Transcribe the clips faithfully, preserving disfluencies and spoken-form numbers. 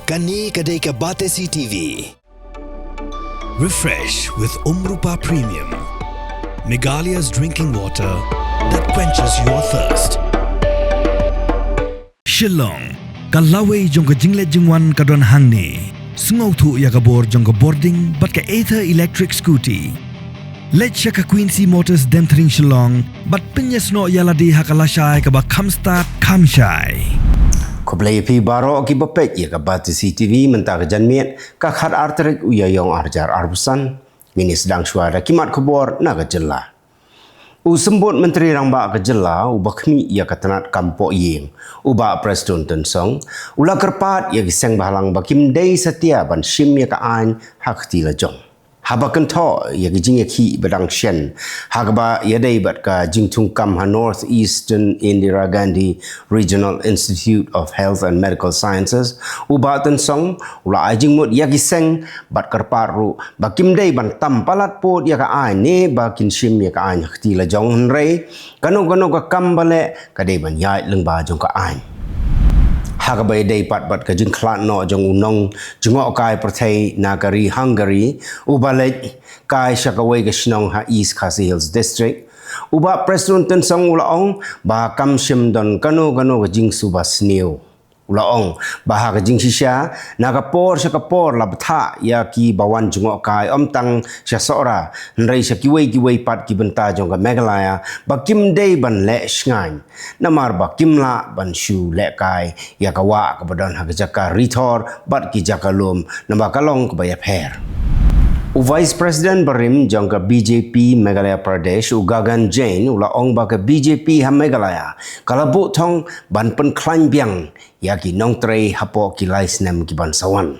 Kane ka dei ka Batesi T V. Refresh with Umrupa Premium, Meghalaya's drinking water that quenches your thirst. Shillong, ka lawei jong ka jingleit jingwan ka don hangne. Sngewthuh ïa ka bor jong ka bording bad ka Ather electric scooty. Leit sha ka Quincy Motors Demthring Shillong bad pynïasnoh ïa lade ha ka lashai kaba kham stad kham shai. Khublei ïa phi baroh kiba peit ïa ka Batesi T V mynta ka janmiet, ka khatar tarik u Ïaïong arhajar arphew san. Ngin ïa sdang shuwa da ki mat khubor na ka jylla. U Symbud Myntri Rangbah ka jylla uba khmih ïa ka tnat kam pohïing, u Bah Prestone Tynsong, u la kyrpad ïa ki seng bhalang ba kim dei satia ban shim ïa ka aiñ ha ka kti lajong. Haba kynthoh ïa ka jingïakhih ba dang shen ha kaba ïadei bad ka jingthung kam ha North Eastern Indira Gandhi Regional Institute of Health and Medical Sciences, u Bah Tynsong u la ai jingmut ïa ki seng bad kyrpad ruh ba kim dei ban tam palat pud ïa ka aiñ ne ba kin shim ïa ka aiñ ha ka kti lajong, hynrei kano kano ka kam ba leh ka dei ban ïaid lyngba jong ka aiñ. Ha kaba ïadei pat bad ka jingkhlad noh jong u nongjngohkai pyrthei na ka ri Hungary uba leit kai sha kawei ka shnong ha East Khasi Hills District, u Bah Prestone Tynsong u la ong ba kam shym don kano kano ka jingsuba sniew. U la ong ba ha ka jingshisha, na ka por sha ka por la bthah ïa kiba wan jngohkai ym tang sha Sohra, hynrei sha kiwei kiwei pat ki bynta jong ka Meghalaya ba kim dei ban leh shngaiñ, namar ba kim lah ban shu lehkai ïa ka wah kaba don ha ka jaka rithor bad ki jaka lum, naba ka long kaba ïapher. U Vice President barim jong ka B J P Meghalaya Pradesh, u Gagan Jain, u la ong ba ka B J P ha Meghalaya ka la buh thong ban pynkhlaiñ biang ïa ki nongtrei hapoh ki lai snem ki ban sa wan.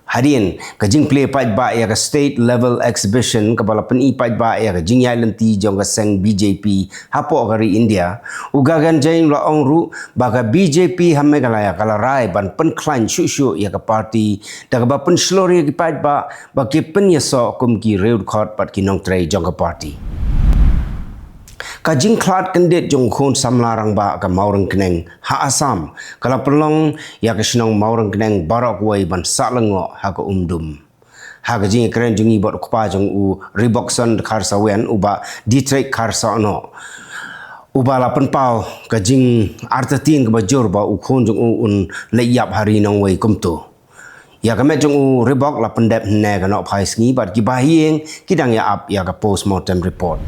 Hadien ka jingplie paidbah ïa ka State Level Exhibition kaba la pyni paidbah ïa ka jingïaid lynti jong ka seng B J P hapoh ka ri India, u Gagan Jain u la ong ruh ba ka B J P ha Meghalaya ka la rai ban pynkhlaiñ shuh shuh ïa ka party da kaba pynshlur ïa ki paidbah ba ki pynïasoh kum ki riewdkhot bad ki nongtrei jong ka party. Ka jingkhlad kyndit jong u khun samla rangbah ka Mawryngkneng ha Assam ka la pynlong ïa ka shnong Mawryngkneng baroh kawei ban sah lyngngoh ha ka umdum. Ha ka jingïakren jong ngi bad u kpa jong u Riboksong Kharsawian, u Bah Dietrich Kharsaono, uba la pynpaw ka jingartatien kaba jur ba u khun jong u un leit ïap ha ri nongwei kumto. Ïa ka met jong u Ribok la pyndep hynne ka nohphai sngi bad ki bahaïing ki dang ïa ap ïa ka postmortem report.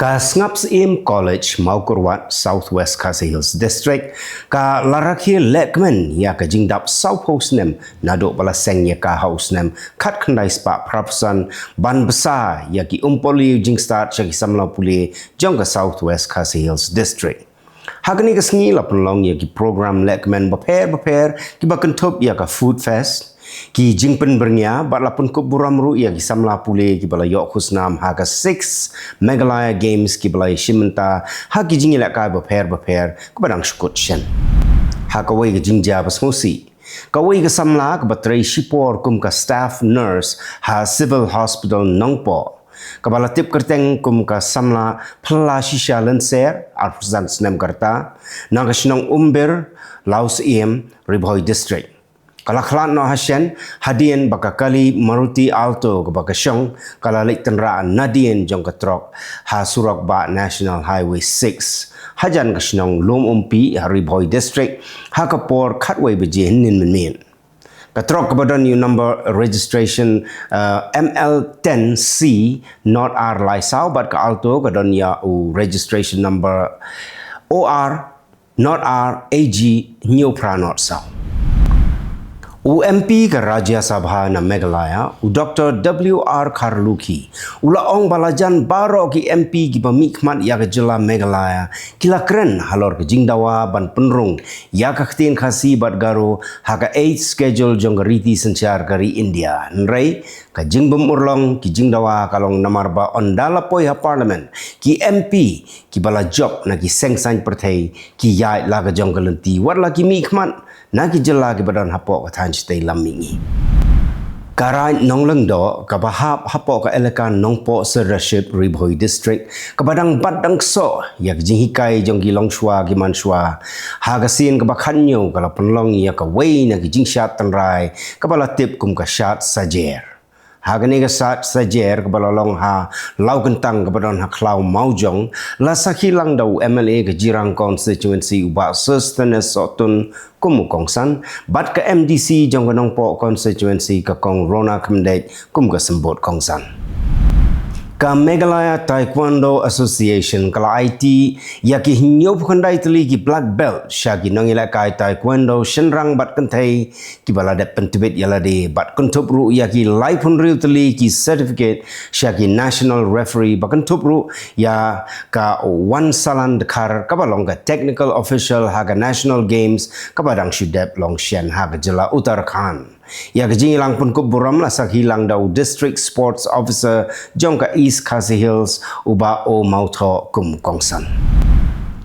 Ka Sngap Syiem College, Mawkyrwat, South West Khasi Hills District, ka la rakhe lehkmen ïa ka jingdap sawphew snem naduh ba la seng ïa ka ha u snem khatkhyndai spah phraphew san ban bsa ïa ki umpohliew jingstad sha ki samla pule jong ka South West Khasi Hills District. Ha kane ka sngi la pynlong ïa ki program lehkmen bapher bapher kiba kynthup ïa ka Food Fest, ki jingpynbyrngia bad la pynkup burom ruh ïa ki samla pule kiba la ïoh khusnam ha ka Six Meghalaya Games kiba la ïashim bynta ha ki jingïalehkai bapher bapher kiba dang shu kut shen. Ha kawei ka jingjia ba sngewsih, kawei ka samla kaba trei shipor kum ka staff nurse ha Civil Hospital Nongpoh, kaba la tip kyrteng kum ka samla Phylla Shisha Lynser, arphew san snem ka rta, na ka shnong Umbir, Lawsyiem, Ri Bhoi District, ka la khlad noh ha shen hadien ba ka kali Maruti Alto kaba ka shong ka la leit tynrah nadien jong ka trok ha surok bah National Highway six, hajan ka shnong Lum Umpi ha Ri Bhoi District, ha ka por khatwei baje hynnin mynmiet. Ka trok kaba don ïa u number registration, uh, M L ten C not R lai saw bad ka Alto ka don ïa u registration number O R not R A G hynñiew phra not saw. U M P ka Rajya Sabha na Meghalaya, u Doctor W R Kharlukhi, u la ong ba lajan baroh ki M P kiba mihkhmat ïa ka jylla Meghalaya ki la kren halor ka jingdawa ban pynrung ïa ka ktien Khasi bad Garo ha ka Eighth Schedule jong ka riti synshar ka ri India. Hynrei ka jingbym urlong ki jingdawa ka long namar ba ynda la poi ha Parliament, ki M P kiba la jop na ki seng saiñ pyrthei ki ïaid la ka jong ka lynti wat la ki mihkhmat na ki jylla kiba don hapoh ka thaiñ shatei lam mihngi. Ka Raid Nonglyngdoh, kaba hap hapoh ka elaka Nongpoh Sirdarship, Ri Bhoi District, kaba dang bat dang ksoh ïa ka jinghikai jong ki longshuwa ki manshuwa, ha ka sien kaba khatnïew ka la pynlong ïa kawei na ki jingshad tynrai kaba la tip kum ka shad sajer. Ha kane ka shad sajer kaba la long ha Lawkyntang kaba don ha Khlaw Mawjong, la sakhi lang da u M L A ka Jirang Constituency, u Bah Sosthenes Sohtun, kum u kongsan, bad ka M D C jong ka Nongpoh Constituency, ka Kong Rona Khymdeit, kum ka symbud kongsan. Ka Meghalaya Taekwondo Association ka la aiti ïa ki hynñiewphew khyndai tylli ki black belt sha ki nongïalehkai taekwondo shynrang bad kynthei kiba la dep pyntbit ïa lade, bad kynthup ruh ïa ki laiphew hynriew tylli ki certificate sha ki national referee, bad kynthup ruh ïa ka Wansalan Dkhar kaba long ka technical official ha ka National Games kaba dang shu dep long shen ha ka jylla Uttarakhand. Ïa ka jingïalang pynkup burom la sakhi lang da u District Sports Officer jong ka East Khasi Hills, u Bah O Mawthoh, kum kongsan.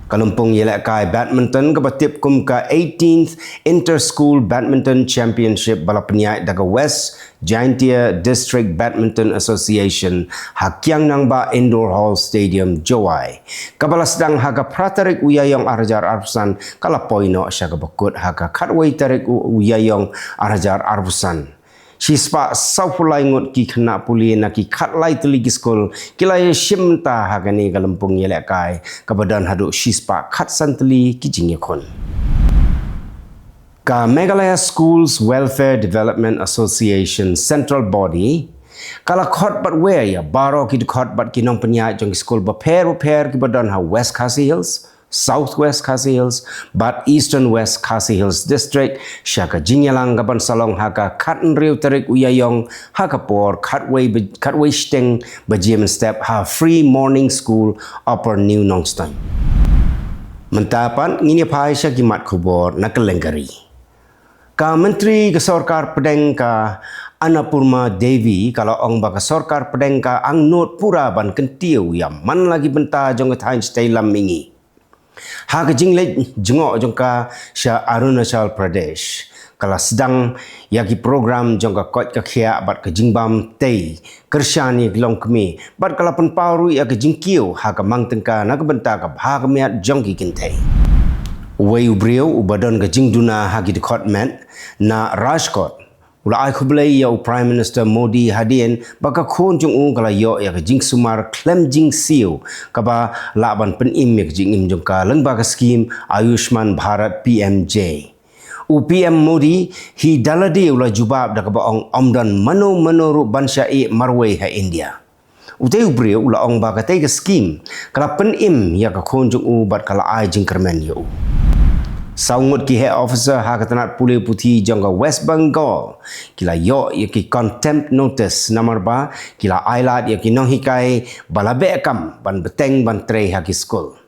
Ka lympung ïalehkai badminton kaba tip kum ka eighteenth Inter School Badminton Championship ba la pynïaid da ka West Jaintia District Badminton Association ha Kiang Nangbah Indoor Hall Stadium, Jowai, kaba la sdang ha ka phra tarik u Ïaïong ar hajar arphew san, ka la poi noh sha kaba kut ha ka khatwei tarik u, u Ïaïong ar hajar arphew san. Shispah sawphew lai ngut ki khynnah pule na ki khatlai tylli ki skul ki la ïashim bynta ha kane ka lympung ïalehkai kaba don haduh shispah khatsan tylli ki jingïakhun. Ka Meghalaya Schools Welfare Development Association Central Body ka la khot bad wer ïa baroh ki dkhot bad ki nongpynïaid jong ki skul bapher bapher kiba don ha West Khasi Hills, South West Khasi Hills bad Eastern West Khasi Hills District sha ka jingïalang kaban sa long ha ka khathynriew tarik u Ïaïong ha ka por khatwei ba-, khatwei shiteng baje mynstep ha Free Morning School, Upper New Nongstoiñ. Mynta pat ngin ïa phai sha ki mat khubor na kylleng ka ri. Ka Myntri ka Sorkar Pdeng ka Annapurna Devi ka la ong ba ka Sorkar Pdeng ka angnud pura ban kyntiew ïa man la ki bynta jong ka thaiñ shatei lam mihngi. Ha ka jingleit jngoh jong ka sha Arunachal Pradesh, ka la sdang ïa ki program jong ka koit ka khiah bad ka jingbam tei kyrshan ïa ki longkmie, bad ka la pynpaw ruh ïa ka jingkiew ha ka mang tyngka na ka bynta ka bha ka miat jong ki kynthei. Uwei u briew uba don ka jingduna ha ki dkhot met na Rajkot u la ai khublei ïa u Prime Minister Modi hadien ba ka khun jong u ka la ïoh ïa ka jingsumar khlem jingsiew kaba lah ban pynim ïa ka jingim jong ka lyngba ka skhim Ayushman Bharat, P M J. U P M Modi hi da lade u la jubab da kaba ong ym don mano mano ruh ban shah ïeh marwei ha India. Utei u briew u la ong ba katei ka skhim ka la pynim ïa ka khun jong u bad ka la ai jingkyrmen ïa u. Saw ngut ki heh officer ha ka tnat pule puthi jong ka West Bengal ki la ïoh ïa ki contempt notice namar ba ki la ailad ïa ki nonghikai ba la beh kam ban bteng ban trei ha ki skul.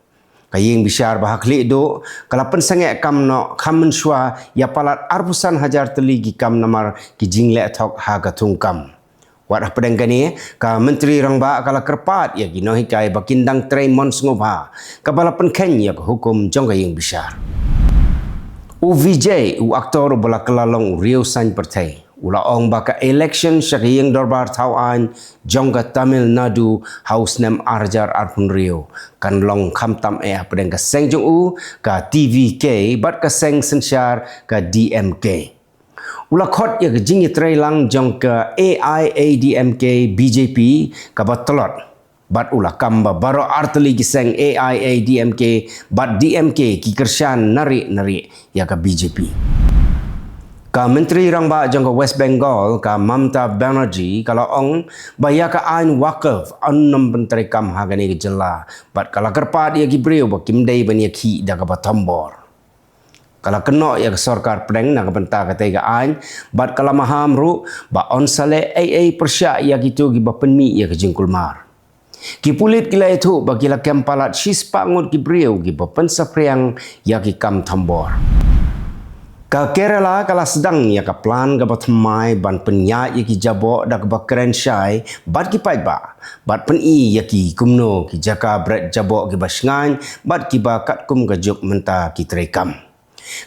Ka ïing bishar ba ha khlieh duh ka la pynsangeh kam noh kham mynshuwa ïa palat arphew san hajar tylli ki kam namar ki jingleh thok ha ka thungkam. Wat hapdeng kane, ka Myntri Rangbah ka la kyrpad ïa ki nonghikai ba kin dang trei mon sngewbha, kaba la pynkheiñ ïa ka hukum jong ka ïing bishar. U Vijay, u aktor uba la kylla long u riew saiñ pyrthei, u la ong ba ka election sha ka ïing dorbar thaw aiñ jong ka Tamil Nadu ha u snem ar hajar arphew hynriew kan long khamtam eh hapdeng ka seng jong u ka T V K bad ka seng synshar ka D M K. U la khot ïa ka jingïatreilang jong ka A I A D M K B J P kaba tlot, bad u la kam ba baroh artylli ki seng A I A D M K bad D M K ki kyrshan nari nari ïa ka B J P. Ka Myntri Rangbah jong ka West Bengal, ka Mamata Banerjee, ka la ong ba ïa ka aiñ Waqf yn nym pyntreikam ha kane ka jylla, bad ka la kyrpad ïa ki briew ba kim dei ban ïakhih da kaba thombor. Ka la kynnoh ïa ka Sorkar Pdeng na ka bynta katei ka aiñ, bad ka la maham ruh ba yn sa leh ei ei pyrshah ïa kito kiba pynmih ïa ka jingkulmar. Ki pulit ki la ïathuh ba ki la kem palat shispah ngut ki briew kiba pynsaphriang ïa ki kam thombor. Ka Kerala ka la sdang ïa ka plan kaba thymmai ban pynïaid ïa ki jaboh da kaba kren shai bad ki paidbah, bad pyni ïa ki kumno ki jaka bret jaboh kiba shngaiñ bad kiba katkum ka juk mynta ki treikam.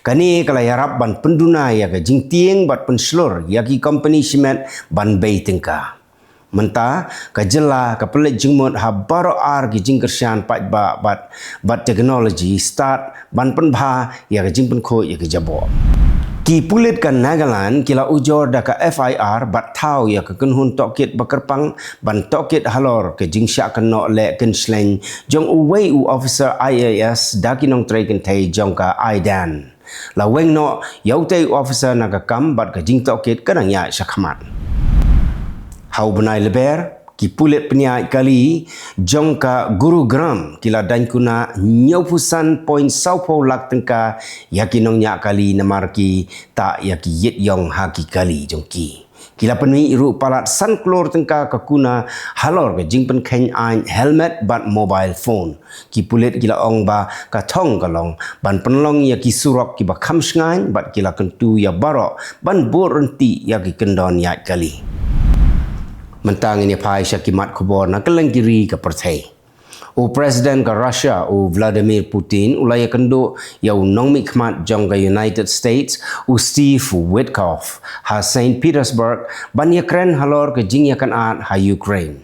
Kane ka la ïarap ban pynduna ïa ka jingtieng bad pynshlur ïa ki kompani shimet ban bei tyngka. Mynta ka jylla ka pynleit jingmut ha baroh ar ki jingkyrshan paidbah bad, bad teknoloji stad ban pynbha ïa ka jingpynkhuid ïa ka jaboh. Ki pulit ka Nagaland ki la ujor da ka F I R bad thaw ïa ka kynhun tohkit ba kyrpang ban tohkit halor ka jingshah kynnoh leh kynshleng jong uwei u officer I A S da ki nongtrei kynthei jong ka IDAN. La weng noh ïa utei u officer na ka kam bad ka jingtohkit ka dang ïaid shakhmat. Ha u bnai Lber, ki pulit pynïaid kali jong ka Gurugram ki la daiñ kuna hynñiewphew san point sawphew lak tyngka ïa ki nongñiah kali namar ki tah ïa ki ïit ïong ha ki kali jong ki. Ki la pynmih ruh palat san klur tyngka ka kuna halor ka jingpynkheiñ aiñ helmet bad mobile phone. Ki pulit ki la ong ba ka thong ka long ban pynlong ïa ki surok kiba kham shngaiñ bad ki la kyntu ïa baroh ban bud ryntih ïa ki kyndon ïaid kali. Mynta ngin ïa phai sha ki mat khubor na kylleng ki ri ka pyrthei. U President ka Russia, u Vladimir Putin, u la ïakynduh ïa u nongmihkhmat jong ka United States, u Steve Witkoff, ha Saint Petersburg, ban ïakren halor ka jingïakynad ha Ukraine.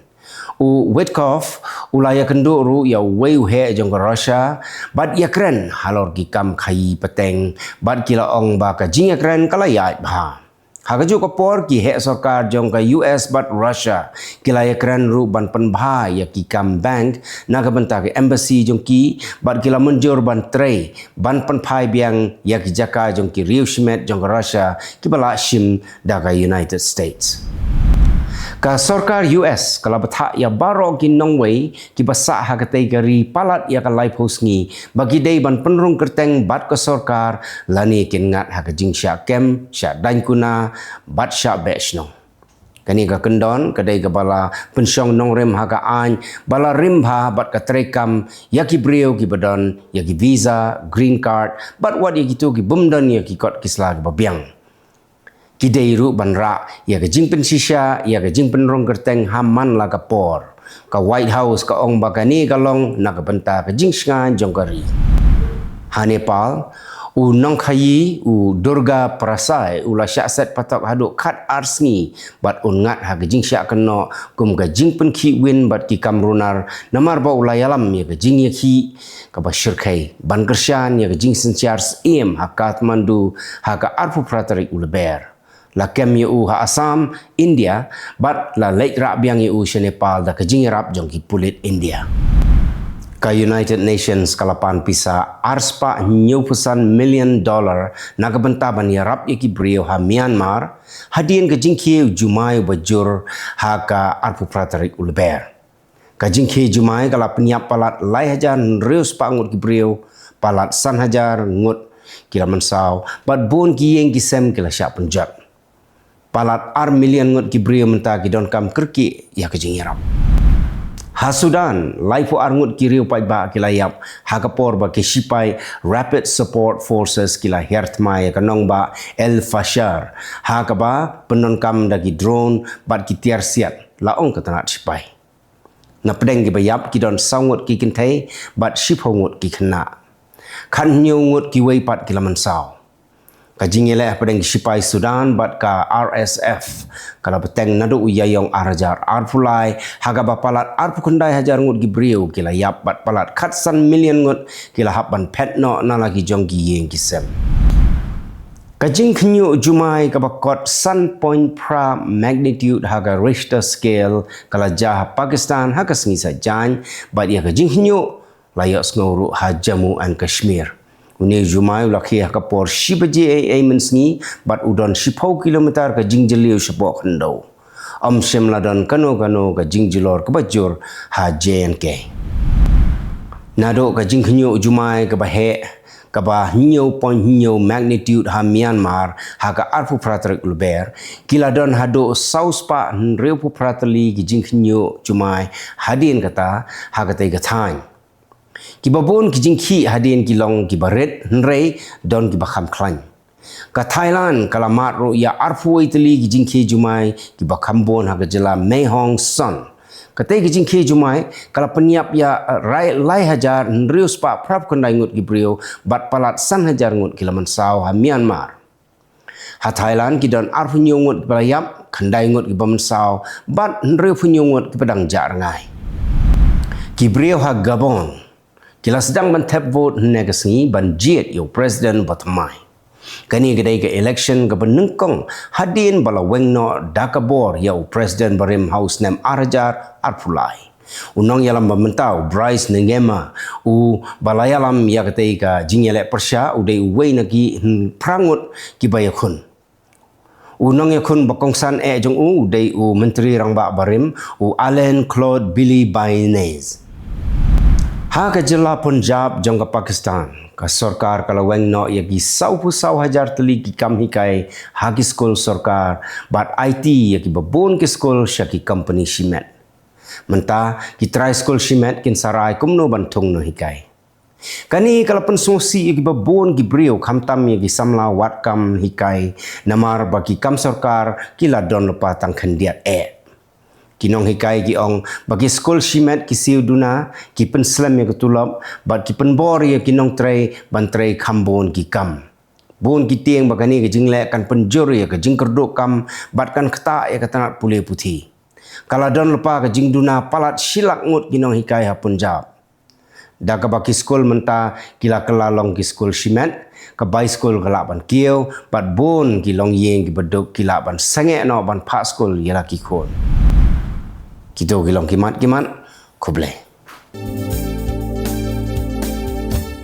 U Witkoff u la ïakynduh ruh ïa uwei u heh jong ka Russia bad ïakren halor ki kam khaïi pateng bad ki la ong ba ka jingïakren ka la ïaid bha. Ha kajuh ka por ki heh sorkar jong ka U S bad Russia ki la ïakren ruh ban pynbha ïa ki kam bank na ka bynta ka embassy jong ki bad ki la mynjur ban trei ban pynphai biang ïa ki jaka jong ki riew shimet jong ka Russia kiba la shim da ka United States. Ka sorkar U S ka la bthah ïa baroh ki nongwei kiba sah ha katei ka ri palat ïa ka laiphew sngi ba ki dei ban pynrung kyrteng bad ka sorkar lane kin ngat ha ka jingshah kem, shah daiñ kuna bad shah beh shnong. Kane ka kyndon ka dei kaba la pynshong nongrim ha ka aiñ ba la rim bha bad ka treikam ïa ki briew kiba don ïa ki visa, green card bad wat ïa kito ki bym don ïa ki kot ki sla kiba biang. Ki dei ruh ban rah ïa ka jingpynshisha ïa ka jingpynrung kyrteng ha man la ka por. Ka White House ka ong ba kane ka long na ka bynta ka jingshngaiñ jong ka ri. Ha Nepal, u nongkhaïi u Durga Prasad u la shah set patok haduh khatar sngi bad un ngat ha ka jingshah kynnoh kum ka jingpynkhih win bad ki kam runar namar ba u la ïalam ïa ka jingïakhih kaba shyrkhei ban kyrshan ïa ka jingsynshar syiem ha Kathmandu ha ka arphew phra tarik u Lber. La kem ïa u ha Assam, India bad la leit rah biang ïa u sha Nepal da ka jingïarap jong ki pulit India. Ka United Nations ka la pan pisa arspah hynñiewphew san million dollar na ka bynta ban ïarap ïa ki briew ha Myanmar hadien ka jingkhie u jumai uba jur ha ka arphew phra tarik u Lber. Ka jingkhie jumai ka la pynïap palat lai hajar hynriew spah ngut ki briew, palat san hajar ngut ki la mynsaw bad bun ki ïing ki sem ki la shah pynjot. Palat ar million ngut ki briew mynta ki donkam kyrkieh ïa ka jingïarap. Ha Sudan, laiphew ar ngut ki riew paidbah ki la ïap ha ka por ba ki shipai Rapid Support Forces ki la hiar thma ïa ka nongbah El Fasher ha kaba pyndonkam da ki drone bad ki tiar siat, la ong ka tnat shipai. Na pdeng kiba ïap ki don saw ngut ki kynthei bad shiphew ngut ki khynnah. Khathynñiew ngut kiwei pat ki la mynsaw. Ka jingïaleh hapdeng ki shipai Sudan bad ka R S F ka la bteng naduh u Ïaïong ar hajar arphew lai ha kaba palat arphew khyndai hajar ngut ki briew ki la ïap bad palat khatsan million ngut ki la hap ban phet noh na la ki jong ki ïing ki sem. Ka jingkhynñiuh jumai kaba kot san point phra magnitude ha ka Richter scale ka la jia ha Pakistan ha ka sngi Saitjaiñ bad ïa ka jingkhynñiuh la ïohsngew ruh ha Jammu and Kashmir. Une u jumai u la khie ha ka por shi baje eiei mynsngi bad u don shiphew kilometer ka jingjylliew shapoh khyndew. Ym shym la don kano kano ka jingjulor kaba jur ha J and K. Naduh ka jingkhynñiuh jumai kaba heh kaba hynñiew point hynñiew magnitude ha Myanmar ha ka arphew phra tarik u Lber, ki la don haduh saw spah hynriewphew phra tylli ki jingkhynñiuh jumai hadien kata ha katei ka thaiñ. Kiba bun ki jingkhih hadien ki long kiba rit hynrei don kiba kham khlaiñ. Ka Thailand ka la mad ruh ïa arphew wei tylli ki jingkhie jumai kiba kham bun ha ka jylla Mae Hong Son. Katei ka jingkhie jumai ka la pynïap ïa rai lai hajar hynriew spah phra phew khyndai ngut ki briew bad palat san hajar ngut ki la mynsaw ha Myanmar. Ha Thailand ki don arphew hynñiew ngut kiba la ïap, khyndai ngut kiba mynsaw bad hynriew phew hynñiew ngut kiba dang jah rngai. Ki briew ha Gabon ki la sdang ban thep vote hynne ka sngi ban jied ïa u president ba thymmai. Kane ka dei ka election kaba nyngkong hadien ba la weng noh da ka bor ïa u president barim ha u snem ar hajar arphew lai. U nongïalam ba mynta u Brice Nguema, u ba la ïalam ïa katei ka jingïaleh pyrshah, u dei uwei na ki, hmm, phra ngut kiba ïakhun. U nongïakhun ba kongsan eh jong u, u dei u Myntri Rangbah barim, u Alain Claude Billy Baines. Ha ka jylla Punjab jong ka Pakistan, ka sorkar ka la weng noh ïa ki saw phew saw hajar tylli ki kam hikai ha ki skul sorkar bad aiti ïa kiba bun ki skul sha ki company shimet. Mynta ki trai skul shimet kin sa rai kumno ban thung nonghikai. Kane ka la pynsngewsih ïa kiba bun ki briew, khamtam ïa ki samla wad kam hikai, namar ba ki kam sorkar ki la don lypa tang khyndiat eh. Ki nonghikai ki ong ba ki skul shimet ki siew duna, ki pynslem ïa ka tulop bad ki pynbor ïa ki nongtrei ban trei kham bun ki kam. Bun ki tieng ba kane ka jingleh kan pynjur ïa ka jingkyrduh kam bad kan ktah ïa ka tnat pule puthi. Ka la don lypa ka jingduna palat shi lak ngut ki nonghikai ha Punjab. Da kaba ki skul mynta ki la kylla long ki skul shimet, ka bai skul ka lah ban kiew bad bun ki longïing kiba duk ki lah ban sangeh noh ban phah skul ïa la ki khun. Kito ki long ki mat ki mat. Khublei.